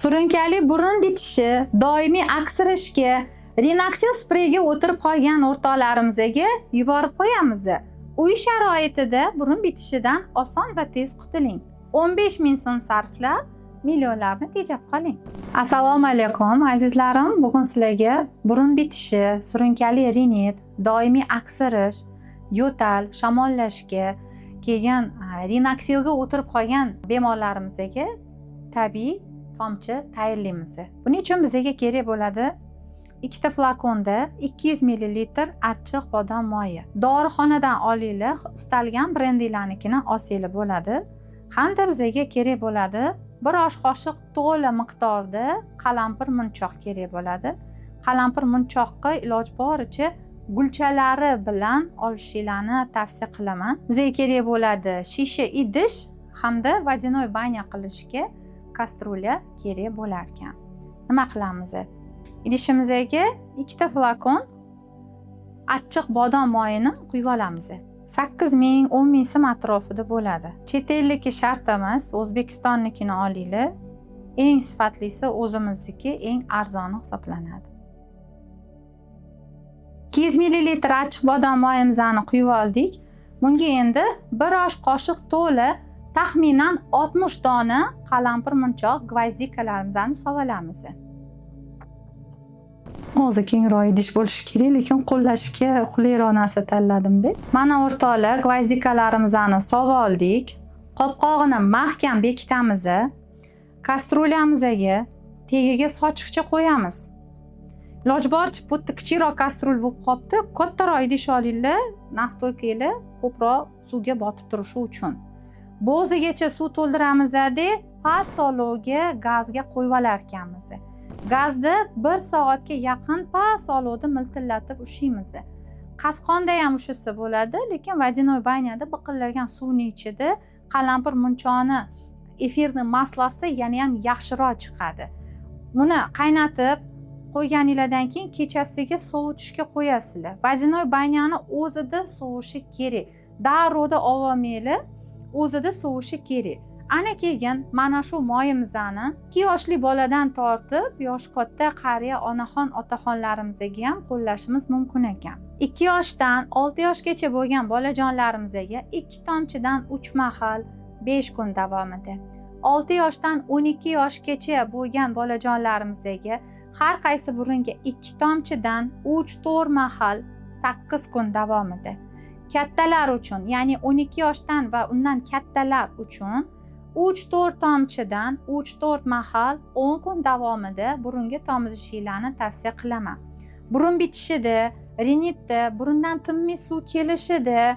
Surunkali burun bitishi, doimiy aksirishga, Rinoksil spreyga o'tirib qolgan o'rtoqlarimizga yuborib qo'yamiz. Uy sharoitida burun bitishidan oson va tez qutuling. 15 ming so'm sarflab millionlarni tejab qoling. Assalomu alaykum, azizlarim. Bugun sizlarga burun bitishi, surunkali rinit, doimiy aksirish, yo'tal, shamollashga, keyin Rinoksilga o'tirib qolgan bemorlarimizga tabiiy tomchi tayyorlaymiz. Buning uchun bizga kerak bo'ladi ikkita flakonda 200 ml achchiq bodom moyi. Dorixonadan olinglar, istalgan brendinglarnikini olsanglar bo'ladi. Hamda bizga kerak bo'ladi bir osh qoshiq to'la miqdorda qalampir munchoq kerak bo'ladi. Qalampir munchoqqa iloji boricha gulchalari bilan olishinglarni tavsiya qilaman. Bizga kerak bo'ladi shisha idish hamda водяной баня qilishga kastrulya kerak bo'lar ekan. Nima qilamiz? Idishimizga ikkita flakon achchiq bodom moyini quyib olamiz. 8 ming, 10 ming so'm atrofida bo'ladi. Chet elniki shart emas, O'zbekistonnikini olinglar. Eng sifatlisi o'zimizniki, eng arzoni hisoblanadi. 200 ml achchiq bodom moyimizni quyib oldik. Bunga endi bir osh qoshiq to'la, taxminan 60 dona qalampir munchoq, гвоздика larimizni solamiz. O'zi kengroq idish bo'lishi kerak, lekin qo'llashga qulayroq narsa tanladimda. Mana, o'rtoqlar, гвоздика larimizni solib oldik. Qopqog'ini mahkam bekitamiz. Kastrulyamizga tagiga sochiqcha qo'yamiz. Iloji boricha bu yerda kichikroq kastrul bo'lib qolibdi. Kattaroq idish olinglar, настойка lar ko'proq suvga botib turishi uchun. Bo'g'zigacha suv to'ldiramizda, past olovga, gazga qo'yib olar ekanmiz. Gazda 1 soatga yaqin past olovda miltillatib ushlaymiz. Qasqonda ham ushisa bo'ladi, lekin водяной баня da biqillagan suvning ichida qalampir munchoqni эфирный масло si yana ham yaxshiroq chiqadi. Buni qaynatib qo'yganinglardan keyin kechasiga sovutishga qo'yasizlar. Водяной баня ni o'zida sovishi kerak. Darrovda ololmanglar, o'zida sovishi kerak. Ana keyin mana shu moyimizni 2 yoshli boladan tortib yoshi katta qariya onaxon, otaxonlarimizga ham qo'llashimiz mumkin ekan. 2 yoshdan 6 yoshgacha bo'lgan bolajonlarimizga 2 tomchidan 3 mahal 5 kun davomida. 6 yoshdan 12 yoshgacha bo'lgan bolajonlarimizga har qaysi burunga 2 tomchidan 3-4 mahal 8 kun davomida. Kattalar uchun, ya'ni 12 yoshdan va undan kattalar uchun 3-4 tomchidan 3-4 mahal 10 kun davomida burunga tomizishinglarni tavsiya qilaman. Burun bitishida, rinitda, burundan tinmay suv kelishida,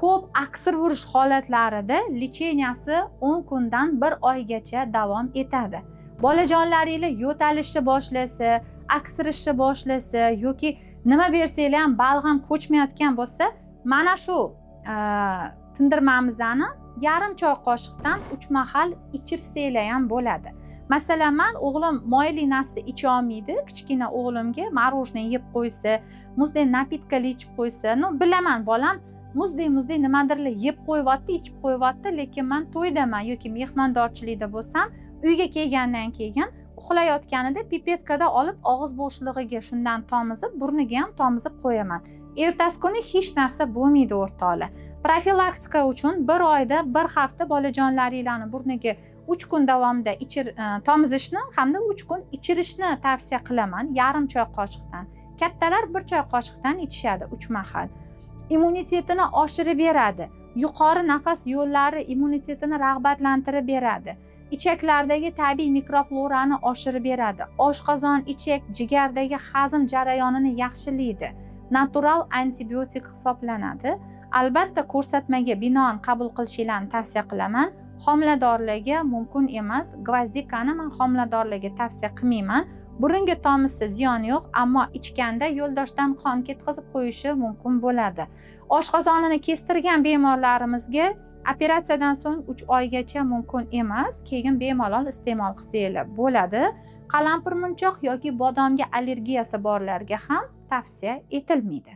ko'p aksirvurish holatlarida лечения si 10 kundan 1 oygacha davom etadi. Bolajonlaringlar yo'talishni boshlasa, aksirishni boshlasa yoki nima bersanglar ham balg'am ko'chmayotgan bo'lsa, mana shu tindirmamizni yarim choy qoshiqdan 3 mahal ichirsanglar ham bo'ladi. Masalan, man o'g'lim moyli narsa icha olmaydi, kichkina o'g'limga мороженое yeb qo'ysa, muzdek напитка lar ichib qo'ysa, ну, bilaman, bolam muzdek muzdek nimadirlar yeb qo'yyapti, ichib qo'yyapti, lekin man to'ydaman yoki mehmondorchilikda bo'lsam, uyga kelgandan keyin uxlayotganida пипетка da olib og'iz bo'shlig'iga shundan tomizib, burniga ham tomizib qo'yaman. Ertasi kuni hech narsa bo'lmaydi, o'rtoqlar. Profilaktika uchun bir oyda bir hafta bolajonlaringlarni burniga 3 kun davomida tomizishni hamda 3 kun ichirishni tavsiya qilaman, yarim choy qoshiqdan. Kattalar 1 choy qoshiqdan ichishadi 3 mahal. Immunitetini oshirib beradi. Yuqori nafas yo'llari immunitetini rag'batlantirib beradi. Ichaklardagi tabiiy mikroflorani oshirib beradi. Oshqozon, ichak, jigardagi hazm jarayonini yaxshilaydi. Natural antibiotik hisoblanadi. Albatta, ko'rsatmaga binoan qabul qilishinglarni tavsiya qilaman. Homiladorlarga mumkin emas. Гвоздика ni man homiladorlarga tavsiya qilmayman. Burunga tomizsa ziyoni yo'q, ammo ichganda yo'ldoshdan qon ketkazib qo'yishi mumkin bo'ladi. Oshqozonini kestirgan bemorlarimizga operatsiyadan so'ng 3 oygacha mumkin emas, keyin bemalol iste'mol qilsanglar bo'ladi. Qalampir munchoq yoki bodomga allergiyasi borlarga ham tavsiya etilmaydi.